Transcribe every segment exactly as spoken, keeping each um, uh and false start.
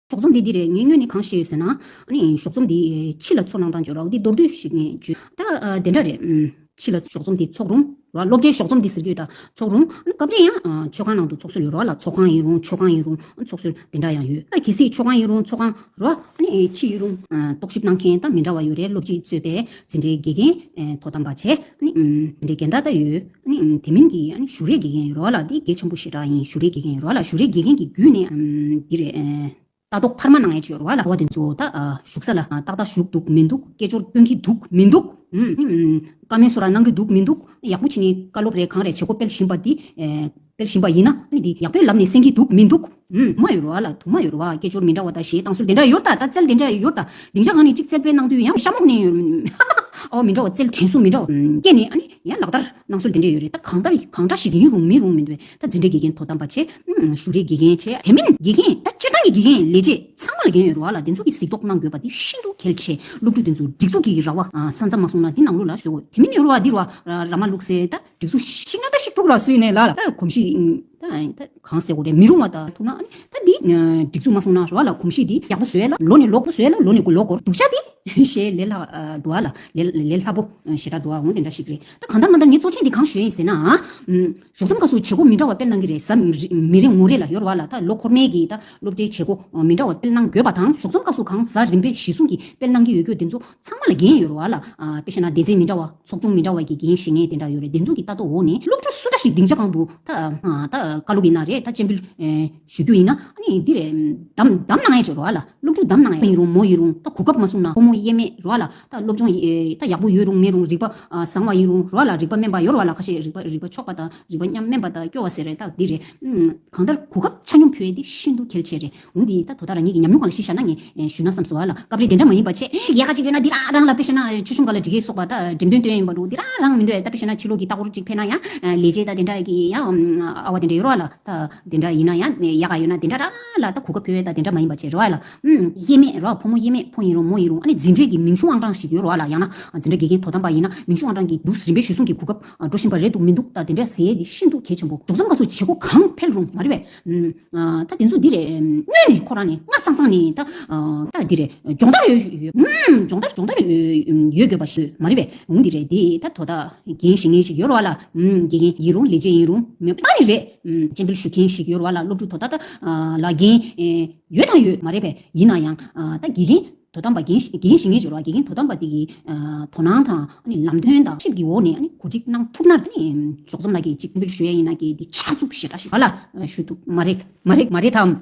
ཞོགས་ཚོམས་འདི་འདི་རེད། ངས་སྔོན་ནས་གང་བཤད་ཡོད་ཟེར་ན། ཨ་ནི་ཞོགས་ཚོམས་འདི་ཕྱི་ལ་ཚུར་གནང་སྟངས་བྱོས་ར། འོ་འདི་མདོར་བསྡུས་ཤིག་ངས་བརྗོད། ད་ཨ་དེ་འདྲ་རེད། ཨམ། ཕྱི་ལ་ཞོགས་ཚོམས་འདི་ཚོགས་རུང་ར། སློབ་གྲྭའི་ཞོགས་ཚོམས་འདི་ཟེར་གྱི་ཡོད། ད་ཚོགས་རུང་། ཨ་ནི་སྐབས་རེ་ཡང་ཨ་མཆོད་ཁང་ནང་དུ་ཚོགས་སྲོལ་ཡོད་ར་ལ། ཚོགས་ཁང་ཡིན་རུང་མཆོད་ཁང་ཡིན་རུང་ཚོགས་སྲོལ་དེ་འདྲ་ཡང་ཡོད། ད་གལ་སྲིད་མཆོད་ཁང་ཡིན་རུང་ཚོགས་ཁང་ར། ཨ་ནི་ཕྱི་ཡིན་རུང་ཨ་རྟོག་ཞིབ་གནང་མཁན་ད་མི་འདྲ་བ་ཡོད་རེད། སློབ་སྤྱིས་གཙོས་པའི་འཛིན་གྲྭའི་དགེ་རྒན་ཨ་དོ་དམ་པ་བྱས། ཨ་ནི་ཨམ་འཛིན་གྲྭའི་འགན་བདག་ད་ཡོད། ཨ་ནི་ཨམ་དེ་མིན་གྱི་ཨ་ནི་ཞུ་རེས་དགེ་རྒན་ཡོད་ར་ལ། འདི་གལ་ཆེན་པོ་ཞེ་དྲག་ཡིན། ཞུ་རེས་དགེ་རྒན་ཡོད་ར་ལ། ཞུ་རེས་དགེ་རྒན་གྱི་བརྒྱུད་ནས་ཨམ་འདི་རེད། ཨ་ལྟ་རྟོག་འཕར་མ་གནང་ཡས་ཅིག་ཡོད་རེད་བ་ལ། ཨ་བ་དེ་ཚོ་ད་ཨ་བཞུགས་ས་ལ་ཨ་ཏག་ཏག་བཞུགས་འདུག་མི་འདུག་སྐད་ཅོར་སྟོན་གྱི་འདུག་མི་འདུག་ཨུམ། ཨུམ། བཀའ་མོལ་སོགས་ར་གནང་གི་འདུག་མི་འདུག་ཡག་པོ་བྱས་ནས་བཀའ་སློབ་རེད། གང་རེད། བྱེད་སྒོ་སྤེལ་བཞིན་པ་འདི་ཨེ་སྤེལ་བཞིན་པ་ཡིན་ན་ཨ་ནི་འདི་ཡག་པོའི་ལམ་ནས་གསན་གྱི་འདུག་མི་འདུག་ཨུམ། མ་ཡོད་རེད་བ་ལ། དུ་མ་ཡོད་རེད་བ། སྐད་ཅོར་མི་འདྲ་བ་དང་གཞས་བཏང་སྲོལ་དེ་འདྲ་ཡོད་ད། ད་རྩལ་དེ་འདྲ་ཡོད་ད། སྡིངས་ཆ་སྒང་ནས་གཅིག་རྩལ་སྤེལ་གནང་དུས་ཡང་ཤ་མོག་ནས་ཡོད། ཨོ་མི་འདྲ་བ། རྩལ་དྲན་གསོ་མི་འདྲ་བ་སྐྱེས་ནས་ཨ་ནི་ཡང་ལག་བསྟར་གནང་སྲོལ་དེ་འདྲ་ཡོད་རེད། ད་གང་ལྟར་གང་འདྲ་ཞིག་ཡིན་རུང་མིན་རུང་མི་འདུག་ད་འཛིན་གྲྭའི་དགེ་རྒན་དོ་དམ་པ་བྱས། ཨུམ། ཞུ་རེས་དགེ་རྒན་བྱས། དེ་མིན་དགེ་རྒན་ད་སྤྱིར་བཏང་གི་དགེ་རྒན་ལས་བྱེད་ཚང་མ་ལ་འགན་ཡོད་རེད་བ་ལ། དེ་ཚོ་གིས་གཟིགས་རྟོག་གནང་དགོས་པ་དེ་ཤིན་ཏུ་གལ་ཆེ། སློབ་ཕྲུག་དེ་ཚོ་སྒྲིག་འཛུགས་ཀྱི་ར་བ་ཨ་ས་མཚམས་མ་སོང་ན་འདི་ནང་ལོགས་ལ་ཞུ་དགོས། དེ་མིན་ཡོད་རེད་བ། འདི་ར་བ་ར་མ་ལུག་སེ་ད་སྒྲིག་འཛུགས་ཤིག་ན་ད་ཤིག་ཐུག་ར་སུས་ནས་ལ་ལ་ད་གོམས་གཤིས་ད་ད་གང་ཟེར་དགོས་རེད། མི་རུང་བ་ད་ཐུག་ན་ཨ་ནི་ད་འདི་སྒྲིག་འཛུགས་མ་སོང་ན་ར་བ་ལ་གོམས་གཤིས་འདི་ཡག་པོ་བཟོས་ལ། ལོ་ནས་ལོ་བཟོས་ལ། ལོ་ནས་ལོ་འགོར་སྡུག་ཅག་འདི་ཞེས་ལས་སླ་འདུག་ཨ་ལ། ལས་ལས་སླ་པོ་ཞེ་དྲག་འདུག་ཨ། འོ་དེ་འདྲ་ཞིག་རེད། ད་གང་ལྟར་མ་ལྟར་ངས་གཙོ་ཆེན་འདི་གང་ཞུ་ཡིན་ཟེར་ན། ཨ་ཞོགས་མཚམས་སྐབས་སུ་བྱེད་སྒོ་མི་འདྲ་བ་སྤེལ་གནང་གི་རེད། གཟའ་མི་རེ་ངོ་རེ་ལ་ཡོད་རེད་བ་ལ། ད་ལོ་འཁོར་མའི་གི་ད་སློབ་གྲྭའི་བྱེད་སྒོ་མི་འདྲ་བ་སྤེལ་གནང་དགོས་པ་དང་། ཞོགས་མཚམས་སྐབས་སུ་གང་གཟའ་རིམ་པས་གཞི་བཟུང་གིས་སྤེལ་གནང་གི་ཡོད་རྒྱུ་དེ་ཚོ་ཚང་མ་ལ་འགན་ཡོད་རེད་བ་ལ། ཨ་དཔེ་བཤད་ན་སྡེ་ཚན་མི་འདྲ་བ། ཚོགས་ཆུང་མི་འདྲ་བ་གི་འགན་བཞེས་མཁན་དེ་འདྲ་ཡོད་རེད། དེ་ཚོ་གི་ལྟ་རྟོག་འོག་ནས་སློབ་ཕྲུག་སུ་འདྲ་ཞིག་སྡིངས་ཆ་སྒང་དུ་ད་ད་བཀའ་སློབ་ཡིན་ན་རེད། ད་སྤྱན་འབུལ་ཞུ་རྒྱུ་ཡིན་ན་ཨ་ནི་འདི་རེད། བདམས་བདམས་གནང་ཡས་ཅིག་རེད་བ་ལ། སློབ་ཕྲུག་བདམས་གནང་ཡས་ཡིན་རུང་མོ་ཡིན་རུང་ད་གོ་སྐབས་མ་བཟུང་ན། ཕོ་མོ་དབྱེར་མེད་རེད་བ་ལ། ད་སློབ་སྦྱོང་ད་ཡག་པོ་ཡོད་རུང་མེད་རུང་། རིག་པ་བཟང་བ་ཡིན་རུང་རེད་བ་ལ། རིག་པ་དམན་པ་ཡོད་རེད་བ་ལ། ཁ་ཤས་རིག་པ་རིག་པ་ཕྱོགས་པ་དང་རིག་པ་མཉམ་དམན་པ་དང་སྐྱོ་བ་ཟེར་རེད། ད་འདི་རེད། གང་ལྟར་གོ་སྐབས་ཆ་སྙོམས་ཕུལ་ཡས་འདི་ཤིན་ཏུ་གལ་ཆེ་རེད། འོ་འདི་ད་དོ་ད་རང་ཉིད་ཀྱི་ཉམས་མྱོང་སྒང་ལ་གཞི་བཞག་ན་ངས་ཞུས་ན་བསམ་སོང་བ་ལ། སྐབས་རེ་དེ་འདྲ་མ་ཡིན་པ་བྱས། ཨེ་ཡག་ག་ཅིག་ཡོད་ན་འདི་རང་རང་ལ་དཔེ་བཤད་ན་ཆོས་གཞུང་སྒང་ལ་འབྲི་མཁན་སོགས་པ་ད་འགྲེམས་སྟོན་སྟོན་ཡིན་པ་འདྲ་བོ་འདི་རང་རང་མི་འདུག་ད་དཔེ་བཤད་ན་ཕྱི་ལོགས་ཀྱི་ལྟ་སྐོར་ཅིག་ཕེབས་ན་ཡང་ལས་བྱེད་ད་དེ་འདྲ་གི་ཡང་ཨ་བ་དེ་འདྲ་ཡོད་རེད་བ་ལ། ད་དེ་འདྲ་ཡིན་ན་ཡང་ཡག་ག་ཡོད་ན་དེ་འདྲ་རང་ལ་ད་གོ་སྐབས་ཕུལ་བས་ད་དེ་འདྲ་མ་ཡིན་པ་བྱས་རེད་བ་ལ། ཨུམ། དབྱེར་མེད་རེད་བ། ཕོ་མོ་དབྱེར་མེད། ཕོ་ཡིན་རུང་མོ་ཡིན་རུང་། ཨ་ནི་འཛིན་གྲྭའི་གི་མིང་གཞུང་ཨང་གྲངས་ཤིག་ཡོད་རེད་བ་ལ། ཡང་ན་འཛིན་གྲྭ་དགེ་རྒན་དོ་དམ་པ་ཡིན་ན་མིང་གཞུང་ཨང་གྲངས་ཀྱི་འདུག་རིམ་པས་གཞི་བཟུང་གི་གོ་སྐབས་འགྲོ་བཞིན་པ་རེད་འདུག་མི་འདུག་ད་དེ་འདྲ་ཟེར་ཡས་འདི་ཤིན་ཏུ་གལ་ཆེན་པོ། ཞོགས་མཚམས་སྐབས་སུ་བྱེད་སྒོ་གང་སྤེལ་རུང་མ་རེད་པས། ཨ་ད་དེ་ཚོ་འདི་རེད། སྔོན་ནས་ཁོ་རང་ནས་སྔ་སང་སང་ནས་ད་ཨ་ད་འདི་རེད། སྦྱོང་བརྡར་ཡོད་ཡོད། ཨུམ། སྦྱོང་བརྡར་སྦྱོང་བརྡར་ཡོད་ཡོད་དགོས་པ་ཞིག་མ་རེད་པས། འོ་འདི་རེད། འདི་ད་དོ་ད་འགན་བཞེས་མཁན་ཞིག་ཡོད་རེད་བ་ལ། ཨུམ། དགེ་རྒན་ཡིན་རུང་ལས་བྱེད་ཡིན་རུང་མི་ཨ་རི་རེད། ཨུམ། སྤྱན་འབུལ་ཞུ་མཁན་ཞིག་ཡོད་རེད་བ་ལ། སློབ་ཕྲུག་དོ་ད་ད་ཨ་ལ་འགན་ཨེ་ཡོད་དང་ཡོད་མ་རེད་པས། ཡིན་ན་ཡང་ཨ་ད་དགེ་རྒན་དོ་དམ་པ་འགན་འགན་བཞེས་མཁན་ཞིག་ཡོད་རེད་བ། དགེ་རྒན་དོ་དམ་པ་དེ་གི་ཨ་དོ་སྣང་དང་ཨ་ནི་ལམ་སྟོན་དང་ཞིབ་ཀྱི་འོག་ནས་ཨ་ནི་གོ་སྒྲིག་གནང་ཐུབ་ན། ཨ་ནི་ཞོགས་མཚམས་ལ་གི་གཅིག་འབུལ་ཞུ་ཡས་ཡིན་ན་གི་འདི་ཕྱག་མཛུབ་ཞེ་དྲག་ཞིག་བ་ལ་ཞུ་ཐུབ་མ་རེད། མ་རེད་མ་རེད་དམ།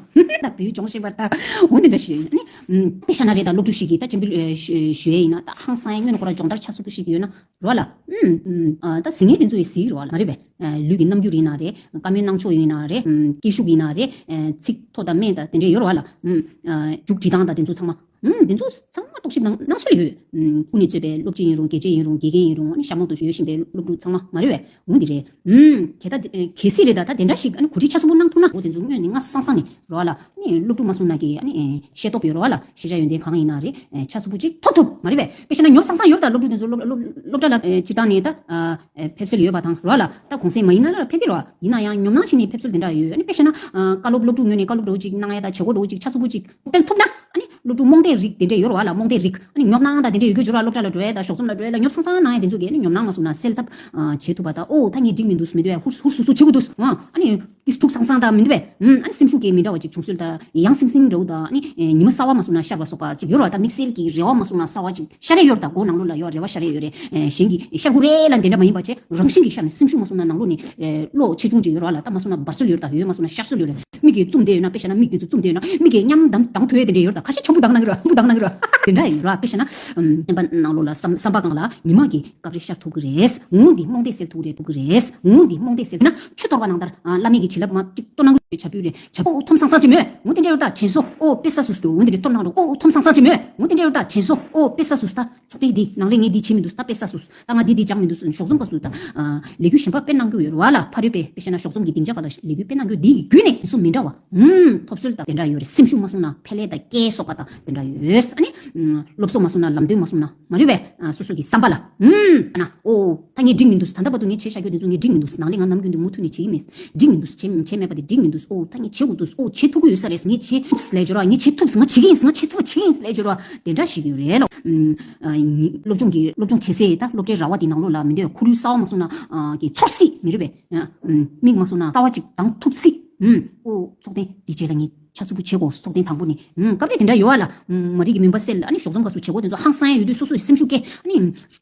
ད་བུའི་སྦྱོང་ཤེས་པར་ད་འོ་འདི་འདྲ་ཞིག་ཡོད། ཨ་ནི་དཔེ་བཞག་ན་རེད། ད་སློབ་ཕྲུག་ཞིག་གིས་ད་སྤྱན་འབུལ་ཨེ་ཞུ་ཞུ་ཡས་ཡིན་ན་ད་ཧང་སང་ཡས་སྔོན་ཁོ་རང་སྦྱོང་བརྡར་ཕྱག་མཛུབ་ཞིག་ཡོད་ན་རོ་ལ། ཨུམ། ཨུམ། ཨ་ད་ཟིན་ངེས་དེ་ཚོ་ཡི་ཟིག་རོ་ལ་མ་རེད་པས། ཨ་ལུས་ཀྱི་རྣམ་འགྱུར་ཡིན་ན་རེད། བཀའ་མོལ་གནང་ཕྱོགས་ཡིན་ན་རེད། ཨུམ། སྐད་ཤུགས་ཡིན་ན་རེད། ཨ་ཚིག་ཐོ་དང་སྨད་དང་དེ་འདྲས་ཡོད་རོ་ལ། ཨུམ། ཨ་མཇུག་སྒྲིལ་སྟངས་དང་དེ་ཚོ་ཚང་མ། ཨུམ། དེ་ཚོ་ཚང་མ་རྟོག་ཞིབ་གནང་གནང་སྲོལ་ཡོད། ཨུམ། སྐུ་ནས་གཙོས་པའི་སློབ་སྤྱི་ཡིན་རུང་དགེ་སྤྱི་ཡིན་རུང་དགེ་རྒན་ཡིན་རུང་ཨ་ནི་ཤ་མོག་ཏུ་ཡོད་བཞིན་པའི་སློབ་ཕྲུག་ཚང་མ་མ་རེད་པས། འོ་འདི་རེད། ཨུམ། གལ་ད་དེ་གལ་སྲིད་རེད་ད་ད་དེ་འདྲ་ཞིག་ཨ་ནི་གོ་སྒྲིག་ཕྱག་མཛུབ་པོ་གནང་ཐུབ་ན། འོ་དེ་ཚོ་སྔོན་ནས་སྔ་སང་སང་ནས་རོ་ལ། ནི་སློབ་ཕྲུག་མ་སོང་ན་གི་ཨ་ནི་ཨེ་ཤེས་སྟོབས་ཡོད་རོ་ལ། ཤེས་བྱ་ཡོན་ཏན་གང་ཡིན་ན་རེད། ཨེ་ཕྱག་མཛུབ་པོ་ཅིག་ཐོབ་ཐུབ་མ་རེད་པས། དཔེ་བཤད་ན་ཉོབ་སང་སང་ཡོད་ད། སློབ་ཕྲུག་དེ་ཚོ་སློབ་སློབ་སློབ་གྲྭ་ལ་ཨེ་སྤྱིར་བཏང་ནས་ད་ཨ་ཨེ་ཕེབས་སྲོལ་ཡོད་པ་དང་རོ་ལ། ད་གུང་སེང་མ་ཡིན་ན་ལ་ཕེབས་ཀྱི་རོ། ཡིན་ན་ཡང་ཉོབ་སྣང་ཞིག་ནས་ཕེབས་སྲོལ་དེ་འདྲ་ཡོད། ཨ་ནི་དཔེ་བཤད་ན་ཨ་བཀའ་སློབ་སློབ་ཕྲུག་ངོས་ནས་བཀའ་སློབ་འདྲ་བོ་ཅིག་གནང་ཡ་ད་བྱེད་སྒོ་འདྲ་བོ་ཅིག་ཕྱག་མཛུབ་པོ་ཅིག་སྤེལ་ཐུབ་ན། ཨ་ནི་སློབ་ཕྲུག་རྨོངས་དད་རིགས་དེ་འདྲས་ཡོད་རེད་བ་ལ། རྨོངས་དད་རིགས་ཨ་ནི་ཉོབ་སྣང་དང་དེ་འདྲས་ཡོད་རྒྱུ་བྱུང་ར། སློབ་གྲྭ་ལ་འགྲོ་ཡ་དང་ཞོགས་ཚོམས་ལ་འགྲོ་ཡ་ཉོབ་སང་སང་གནང་ཡ་དེ་ཚོ་གིས་ཨ་ནི་ཉོབ་སྣང་མ་སོང་ན་སེལ་ཐབས་ཨ་བྱེད་ཐུབ་པ་དང་། ཨོ་ད་ངས་འགྲིག་མི་འདུག་མི་འདུག་ཡ་ཧུར་ཧུར་སུ་སུ་བྱེད་དགོས་འདུག་ཨ་ཨ་ནི་ཏིས་འཁྲུག་སང་སང་དང་མི་འདུག་པས། ཨ་ཨ་ནི་སེམས་ཤུགས་ཀྱི་མི་འདྲ་བ་ཅིག་བྱུང་སྲོལ་དང་ཡང་སིང་སིང་འདྲ་བོ་དང་། ཨ་ནི་ཉི་མ་གསར་བ་མ་སོང་ན་ཤར་བ་སོགས་པ་ཅིག་ཡོད་རེད་བ། ད་དམིགས་བསལ་གྱི་རེ་བ་མ་སོང་ན་གསར་བ་ཅིག་ཤར་ཡ་ཡོད་རེད། ད་མགོ་ནང་ལོགས་ལ་ཡོད་རེ་བ་ཤར་ཡ་ཡོད་རེད། གཞན་གྱི་ཤར་དགོས་རེད་ལ་འདི་འདྲ་མ་ཡིན་པ་བྱས། རང་བཞིན་གྱིས་ཤར་ནས་སེམས་ཤུགས་མ་སོང་ན་ནང་ལོགས་ནས་ཨེ་བློ་ཆེ་ཆུང་ཅིག་ཡོད་རེད་བ་ལ། ད་མ་སོང་ན་འབར་སྲོལ་ཡོད་རེད། ད་ཡོད་མ་སོང་ན་ཤར་སྲོལ་ཡོད་རེད། མིག་གིས་བཙུམ་བསྡད་ཡོད་ན། དཔེ་བཤད་ན་མིག་དེ་ཚོ་བཙུམ་བསྡད་ཡོད་ན། མིག་གིས་མཉམ་གདངས་གདངས་ཐུབ་ཡས་དེ་འདྲ་ཡོད་རེད། ད་ཁ་ཤས་འཆམ་པོ་གདངས་གནང་གི་རེད། འཆམ་པོ་གདངས་གནང་གི་རེད། དེ་འདྲ་ཡིན་རེད་བ། དཔེ་བཤད་ན་ཨམ་བསྟན་པ་ནང་ལོགས་ལ་བསམ་བསམ་པ་སྒང་ལ་ཉི་མ་གི་སྐབས་རེ་ཤར་ཐུབ་ཀྱི་རེད། འོ་འདི་རྨོངས་དད་སེལ་ཐུབ་ཀྱི་རེད། ཐུབ་ཀྱི་རེད། འོ་འདི་རྨོངས་དད་སེལ་ན་ཆུ་གཏོར་བ་ནང་ལྟར་ཨ་བླ་མེད་ཀྱི་བྱིན་རླབས་མ་གཅིག་གཏོར་གནང་གི་ཡོད། བྱ་སྤུས་རེད། བྱ་སྤུ་ཐོམ་སང་སང་ཅིག་མོད། འོ་དེ་འདྲ་ཡོད་ད། དྲན་གསོ། ཨོ་དཔེ་ས་སུ་སུ། འོ་འདི་འདྲ་གཏོར་གནང་རོགས། ཨོ་ཐོམ་སང་སང་ཅིག་མོད། འོ་དེ་འདྲ་ཡོད་ད། དྲན་གསོ། ཨོ་དཔེ་ས་སུ་སུ། ད་ཚོགས་ཐེངས་འདི་ནང་ལས་ངས་འདི་བྱེད་མི་འདུག་ད་དཔེ་ས་སུ་སུ། ད་ང་འདི་འདི་སྦྱང་མི་འདུག་ཞོགས་ཚོམས་སྐབས་སུ་ད་ཨ་ལས་འགུལ་གཞན་པ་སྤེལ་གནང་གི་ཡོད་རེད་བ་ལ། ཕ་རོལ་པས་དཔེ་བཤད་ན་ཞོགས་ཚོམས་ཀྱི་སྡིངས་ཆ་ཁག་ལ་ལས་འགུལ་སྤེལ་གནང་རྒྱུ་འདི་ཡི་བརྒྱུད་ནས་དྲན་གསོ་མི་འདྲ་བ། ཨུམ། ཐོབ་སྲོལ་དང་དེ་འདྲ་ཡོད་རེད། སེམས་ཤུགས་མ་སོང་ན་འཕེལ་ལས་དང་སྐྱེས་སོགས་པ་དང་དེ་འདྲ་ཡོད། ཨ་ནི་ ཨུམ། སློབ་གསོ་མ་སོང་ན། ལམ་སྟོན་མ་སོང་ན། མ་རེད་པས། ཨ། སོ་སོ་གི་བསམ་པ་ལ། ཨུམ། ཨ་ན། ཨོ། ད་ངས་འགྲིག་མི་འདུག་ད་ལྟ་བར་དུ་ངས་བྱས་བཞག་རྒྱུ་དེ་ཚོ་ངས་འགྲིག་མི་འདུག་ནང་ལས་ང་ནམ་རྒྱུན་དུ་མུ་མཐུད་ནས་བྱེད་ཀྱི་མེད། འགྲིག་མི་འདུག་བྱེད་བྱེད་མེད་པ་དེ་འགྲིག་མི་འདུག་ཨོ། ད་ངས་བྱེད་དགོས་འདུག་ཨོ། བྱེད་ཐུབ་ཀྱི་ཡོད་ས་རེད། ངས་བྱེད་ཐུབ་ལས་སྦྱོར་བ། ངས་བྱེད་ཐུབ། ང་བྱེད་ཀྱི་ཡིན། ང་བྱེད་ཐུབ་བྱེད་ཀྱི་ཡིན་ལས་སྦྱོར་བ་དེ་འདྲ་ཞིག་ཡོད་རེད་ལ། ཨུམ། ཨ། སློབ་སྦྱོང་གི། སློབ་སྦྱོང་བྱེད་སའི། ད་སློབ་གྲྭའི་ར་བ་དེ་ནང་ལོགས་ལ་མི་འདོད་ཁོར་ཡུག་གསར་བ་མ་སོང་ན། ཨ། གི་ཚོར་སྲིད་མི་རེད་པས། ཨ། ཨུམ། མིག་མ་སོང་ན་གསར་བ་ཅིག་གདངས་ཐུབ་སྲིད། ཨུམ། ཨོ། ཚོགས་ཐེངས་འདི་རྗེས་ལ་ངས་ཕྱག་ཚུད་པོ་བྱེད་དགོས། ཚོགས་ཐེངས་དང་པོ་ནས། ཨུམ། སྐབས་རེ་དེ་འདྲ་ཡོད་བ་ལ། ཨུམ། མ་རིག་གི་མུན་པ་སེལ། ཨ་ནི་ཞོགས་ཙམ་སྐབས་སུ་བྱེད་སྒོ་དེ་ཚོ་ཧང་སང་ཡ་ཡོད་དུས་སོ་སོའི་སེམས་ཤུགས་སྐྱེ། ཨ་ནི་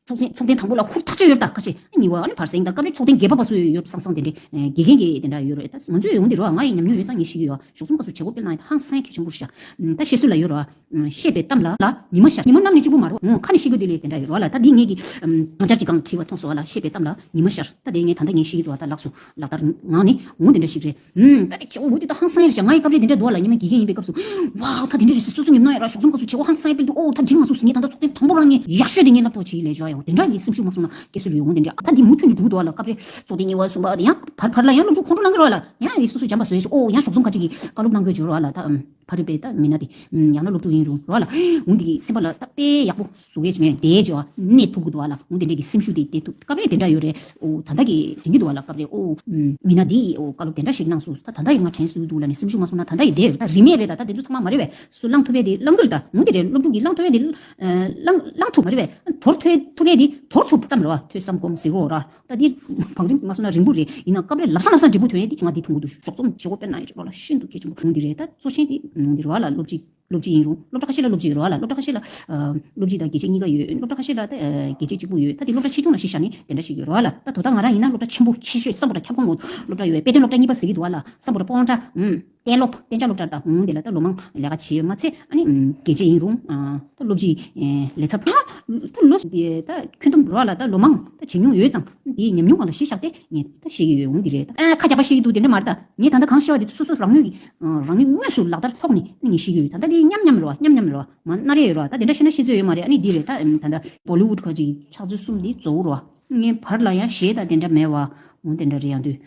ཚོགས་ཐེངས་ཚོགས་ཐེངས་དང་པོ་ལ་ཧུར་ཐག་ཆོད་ཡོད་ད། ཁ་ཤས་ཨ་ནི་ཉི་བ། ཨ་ནི་བར་སེང་ད་སྐབས་རེ་ཚོགས་ཐེངས་བརྒྱད་པ་བར་སུ་ཡོད་སང་སང་དེ་འདྲའི་དགེ་རྒན་གྱི་དེ་འདྲ་ཡོད་རེད། ད་ང་ཚོས་འོང་དེ་རེད་བ། ང་ཡི་ཉམས་མྱོང་ཡོད་ཙང་ངས་ཤེས་ཀྱི་ཡོད། ཞོགས་ཙམ་སྐབས་སུ་བྱེད་སྒོ་སྤེལ་གནང་ཡ་ད་ཧང་སང་གལ་ཆེན་པོ་རེད་ཤག་ད་བཤད་སྲོལ་ལ་ཡོད་རེད་བ། བཤད་པའི་གཏམ་ལ་ལ་ཉི་མ་ཤར། ཉི་མ་གནམ་ནས་གཅིག་པུ་མ་རེད་བ། ཁ་ནས་བཤད་རྒྱུ་དེ་ལས་དེ་འདྲ་ཡོད་རེད་བ་ལ། ད་འདི་ངེད་ཀྱི་ཨམ། སྦྲང་ཆར་གྱི་སྒང་བྲིས་པ་མཐོང་སོང་བ་ལ། བཤད་པའི་གཏམ་ལ་ཉི་མ་ཤར། ད་དེ་ངས་ད་ལྟ་ངས་ཤེས་ཀྱི་འདུག་བ། ད་ལགས་སོ། ལག་བསྟར་ངང་ནས་འོང་དེ་འདྲ་ཞིག་རེད། ཨུམ། ད་དེ་ཁྱེད་འོ་དེ་ད་ཧང་སང་ཡ་རེད་ཤག་ང་ཡི་སྐབས་རེ་དེ་འདྲ་འདུག་བ་ལ། ཉི་མ་དགེ་རྒན་ཡིན་པའི་སྐབས་སུ། ཝའོ། ད་དེ་འདྲ་རེད་ཟེར། སོ་སོ་ཉམས་མྱོང་ཡོད་ར། ཞོགས་ཙམ་སྐབས་སུ་བྱེད་སྒོ་ཧང་སང་ཡ་སྤེལ་འདུག་ཨོ། ད་འགྲིག་མ་སོང་ཟེར། ངས་ད་ལྟ་ཚོགས་ཐེངས་དང་པོ་རང་ངས་ཡག་ཤོས་དེ་ངས་སློབ་གྲོགས་བྱེད་ཀྱི་ལས་འཇོག་ཡ། འོ་དེ་འདྲ་ཡི་སེམས་ཤུགས་མ་སོང་ན་སྐྱེ་སྲོལ་ཡོད། འོ་དེ་འདྲ། ད་འདི་མུ་མཐུད་ནས་འགྲོ་གི་འདུག་བ་ལ། སྐབས་རེ་ཚོགས་ཐེངས་གཉིས་པ་གསུམ་པ་དེ་ཡང་བར་བར་ལ་ཡང་སློབ་ཕྲུག་ཁོང་ཁྲོ་ལངས་ཀྱི་རེད་བ་ལ། ཡང་ཡི་སོ་སོ་འཇམ་པ་བཟོ་ཡ་ཞིག་ཨོ། ཡང་ཞོགས་ཙམ་ཁ་ཅིག་གིས་བཀའ་སློབ་གནང་དགོས་འབྱོར་བ་ལ། ད་ཨམ། ཕ་རི་པའི་ད་མི་སྣ་དེ། ཨམ། ཡང་ན་སློབ་ཕྲུག་ཡིན་རུང་རོགས་ལ། འོ་འདི་གི་སེམས་པ་ལ་ད་དཔེ་ཡག་པོ་བཟོ་གས་ཅི་མེད་དེ་བྱས་བ་གནས་ཐུབ་ཀྱི་འདུག་བ་ལ། འོ་འདི་འདྲ་གི་སེམས་ཤུགས་དེ་དེ་ཐུབ། སྐབས་རེ་དེ་འདྲ་ཡོད་རེད། ཨོ། ད་ལྟ་གི་དྲན་གྱི་འདུག་བ་ལ། སྐབས་རེ། ཨོ། ཨམ། མི་སྣ་འདིས། ཨོ། བཀའ་སློབ་དེ་འདྲ་ཞིག་གནང་སོང་། ད་ད་ལྟ་ཡི་ང་དྲན་སྲོལ་འདུག་ལ་ནི་སེམས་ཤུགས་མ་སོང་ན། ད་ལྟ་ཡི་དེ་ད་རིན་མེད་རེད། ད་ད་དེ་ཚོ་ཚང་མ་མ་རེད་བས། སུ་བླང་ཐུབ་ཡས་དེ་བླང་གི་རེད། ད་འོ་འདི་རེད། སློབ་ཕྲུག་གིས་བླང་ཐུབ་ཡས་དེ། ཨ། བླང་བླང་ཐུབ་མ་རེད་བས། དོར་ཐུབ་ཐུབ་ཡས་དེ་དོར་ཐུབ་ཙམ་རེད་བ། ཐོས་བསམ་སྒོམ་ཟེར་གོ་ར། ད་འདི་བང་རིམ་མ་སོང་ན་རིང་པོ་རེད། ཡིན་ན་སྐབས་རེ་ལབ་ས་ལབ་ས་འབྲས་བུ་ཐོན་ཡས་དེ་ང་འདི་མཐོང་གི་འདུག་ཞོགས་ཙམ་བྱེད་སྒོ་སྤེལ་གནང་ཡས་ཅིག་རོགས་ལ་ཤིན་ཏུ་གལ་ཆེན་པོ་འདི་རེད། ད་གཙོ་ཆེན་དེ་འདི་རེད་བ་ལ། སློབ་སྤྱི། སློབ་སྤྱི་ཡིན་རུང་། སློབ་གྲྭ་ཁ་ཤས་ལ་སློབ་སྤྱི་ཡོད་རེད་བ་ལ། སློབ་གྲྭ་ཁ་ཤས་ལ། ཨ། སློབ་སྤྱི་དང་དགེ་ཆེ་གཉིས་ཀ་ཡོད། སློབ་གྲྭ་ཁ་ཤས་ལ་ད། ཨ། དགེ་ཆེ་གཅིག་པུ་ཡོད། ད་དེ་སློབ་གྲྭ་ཆེ་ཆུང་ལ་གཞི་བཞག་ནས་དེ་འདྲ་ཞིག་ཡོད་རེད་བ་ལ། ད་དོ་བདག་ང་རང་ཡིན་ན་སློབ་གྲྭ་ཆེན་པོ་ཆེ་ཤོས་སམ་བྷོ་ཊ་ཁྱབ་ཁོངས་སློབ་གྲྭ་ཡོད་པས། དཔེ་སྟོན་སློབ་གྲྭ་གཉིས་པ་ཟེར་གྱི་འདུག་བ་ལ། སམ་བྷོ་ཊ་སྤོང་ཊ། ཨུམ། གཏན་སློབ། གཏན་འཇགས་སློབ་གྲྭ་དང་། ཨུམ། དེ་ལ་ད་ལོ་མང་ལས་ཀ་བྱས་ཡོད་མ་ཚད། ཨ་ནི། ཨུམ། དགེ་ཆེ་ཡིན་རུང་། ཨ། ད་སློབ་སྤྱི། ཨེ། ལས་ཚབ། ད་ལོ་དེ་ད་ཁྱོན་བསྡོམས་རོགས་ལ་ད་ལོ་མང་ད་བྱེད་མྱོང་ཡོད་ཙང་། དེའི་ཉམས་མྱོང་སྒང་ལ་གཞི་བཞག་སྟེ་ངས་ད་བཤད་ཀྱི་ཡོད། འོང་འདི་རེད། ད་ཨ། ཁ་རྒྱབ་པ་བཤད་ཀྱི་འདུག་དེ་འདྲ་མ་རེད། ད་ངས་ད་ལྟ་གང་བཤད་པ་དེ་སོ་སོ་རང་ངོས་ཀྱི། ཨ། རང་ངོས་དངོས་སུ་ལག་བསྟར་ཐོག་ནས་ངས་བཤད་ཀྱི་ཡོད། ད་ལྟ་དེ་མཉམ་མཉམ་རེད་བ། མཉམ་མཉམ་རེད་བ། མ་སྣ་རེ་ཡོད་རེད་བ། ད་དེ་འདྲ་བཤད་ན་ཤེས་ཚོད་ཡོད་མ་རེད། ཨ་ནི་འདི་རེད། ད། ཨམ། ད་ལྟ་བོ་ལི་ཝུཌ་ཁ་ཅིག་ཕྱག་ཚོད་གསུམ་འདི་གཙོ་བོ་རེད་བ། ངས་བར་ལ་ཡང་གཞས་དང་དེ་འདྲ་མེད་བ། འོང་དེ་འདྲ་རེད། ཡང་དུས།